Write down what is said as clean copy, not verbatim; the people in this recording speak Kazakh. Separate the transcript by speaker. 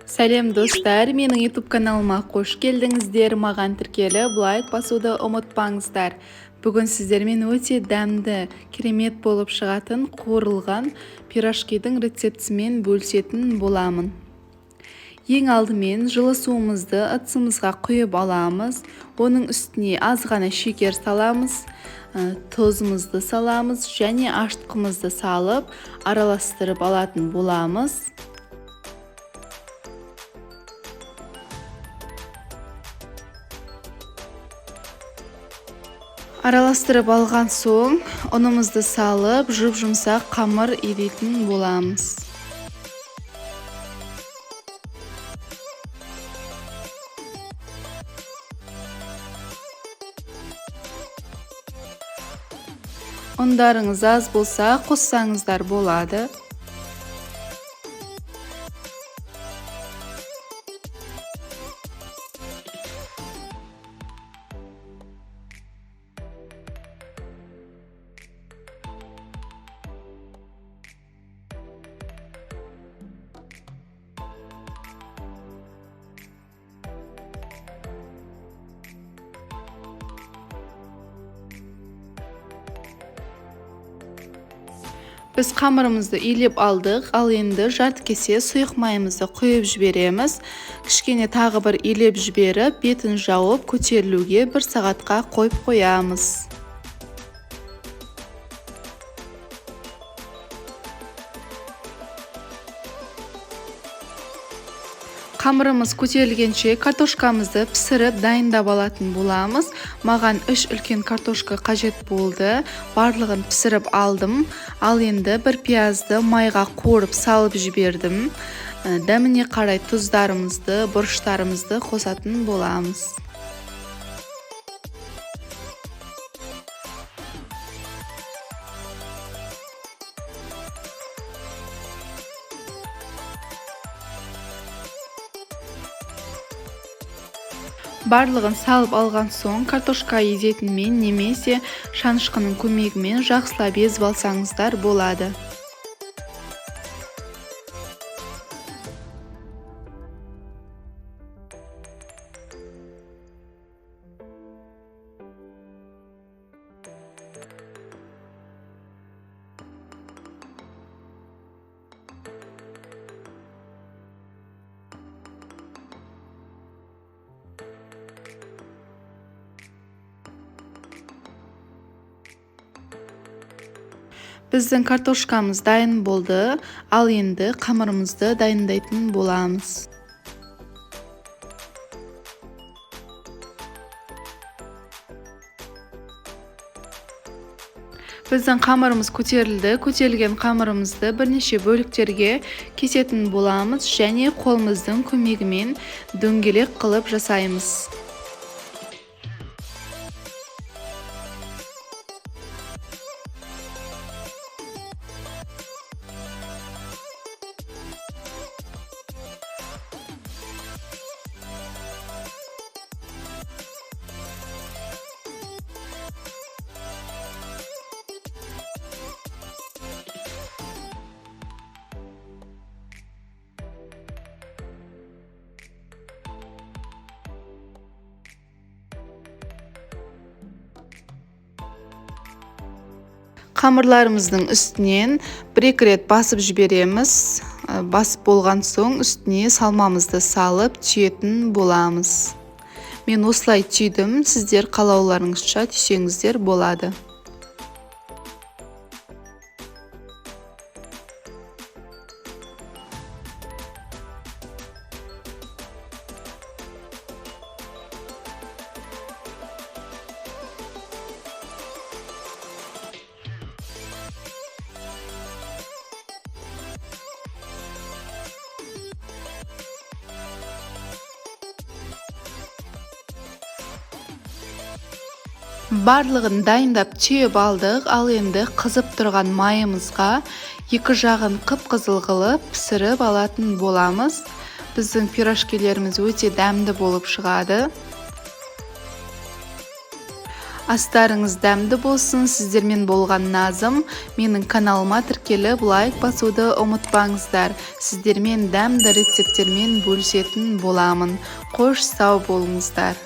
Speaker 1: Сәлем достар, менің YouTube каналыма қош келдіңіздер. Маған тіркеліп, лайк басуды ұмытпаңыздар. Бүгін сіздермен өте дәмді, керемет болып шығатын қуырылған пирожкидің рецептісімен бөлісетін боламын. Ең алдымен жылы суымызды ыдысымызға құйып аламыз. Оның үстіне аз ғана шекер саламыз, тұзымызды саламыз және ашытқымызды салып, араластырып алатын боламыз. Араластырып алған соң ұнымызды салып, жұп-жұмсақ қамыр илейтін боламыз. Ұндарыңыз аз болса, қоссаңыздар болады. Біз қамырымызды илеп алдық, ал енді жарты кесе сұйық майымызды құйып жібереміз. Кішкене тағы бір илеп жіберіп, бетін жауып, көтерілуге 1 сағатқа қойып қоямыз. Қамырымыз көтерілгенше картошкамызды пісіріп дайындап алатын боламыз. Маған 3 үлкен картошка қажет болды. Барлығын пісіріп алдым. Ал енді бір пиязды майға қуырып салып жібердім. Дәміне қарай тұздарымызды, бұрыштарымызды қосатын боламыз. Барлығын салып алған соң картошка езетінмен немесе шанышқының көмегімен жақсылап езіп алсаңыздар болады. Біздің картошкамыз дайын болды, ал енді қамырымызды дайындайтын боламыз. Біздің қамырымыз көтерілді. Көтерілген қамырымызды бірнеше бөліктерге кесетін боламыз және қолымыздың көмегімен дөңгелек қылып жасаймыз. Қамырларымыздың үстінен бір-екі рет басып жібереміз. Басып болған соң үстіне салмамызды салып түйетін боламыз. Мен осылай түйдім, сіздер қалауларыңызша түйсеңіздер болады. Барлығын дайындап түйіп алдық, ал енді қызып тұрған майымызға екі жағын қып-қызыл қылып пісіріп алатын боламыз. Біздің пирожкилеріміз өте дәмді болып шығады. Астарыңыз дәмді болсын. Сіздермен болған Назым. Менің каналыма тіркеліп, лайк басуды ұмытпаңыздар. Сіздермен дәмді рецепттермен бөлісетін боламын. Қош, сау болыңыздар.